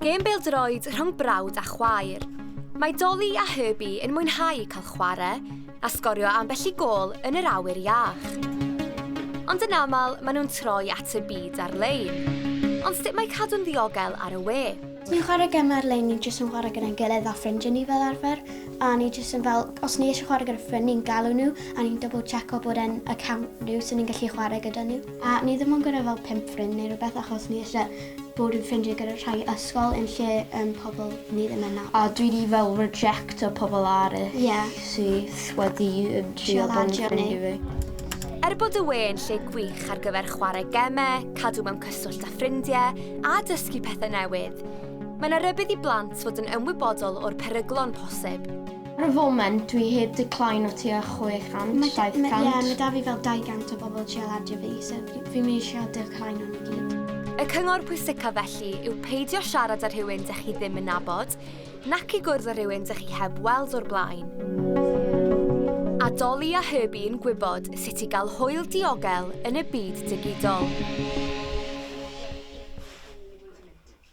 Gêm bêl-droed rhwng brawd a chwaer. Mae Dolly a Herbie yn mwynhau cael chwarae a sgorio ambell i gôl yn yr awyr iach. Ond yn aml, maen nhw'n troi at y byd ar-lein. Ond sut mae cadw'n ddiogel ar y we? Ni'n chwarae gemau ar-lein, ni jyst yn chwarae gyda'n gilydd a ffrindiau ni fel arfer. A ni jyst yn fel, os ni eisiau chwarae gyda ffrind, ni'n galw nhw a ni'n double checko bod e'n account nhw so ni'n gallu chwarae gyda nhw. A ni ddim ond gyda fel pump ffrind neu rhywbeth achos ni eisiau bod yn ffrindiau gyda rhai ysgol yn lle um, pobl ni ddim yn nabod. A dwi 'di fel rejecto pobl arall Ie. sydd wedi yym trio bod yn ffrind i fi. Er bod y we yn lle gwych ar gyfer chwarae gemau, cadw mewn cyswllt â ffrindiau a dysgu pethau newydd, mae 'na rybudd i blant fod yn ymwybodol o'r peryglon posib. Ar y foment dwi heb decline o tua 600, 700. Ie, mae 'da fi fel 200 o bobl trial adio fi, so fi'n mynd i trial decline nhw i gyd. Y cyngor pwysica felly yw peidio siarad â rhywun dych chi ddim yn nabod, nac i gwrdd â rhywun dych chi heb weld o'r blaen. A Dolly a Herbie yn gwybod sut i gael hwyl diogel yn y byd digidol.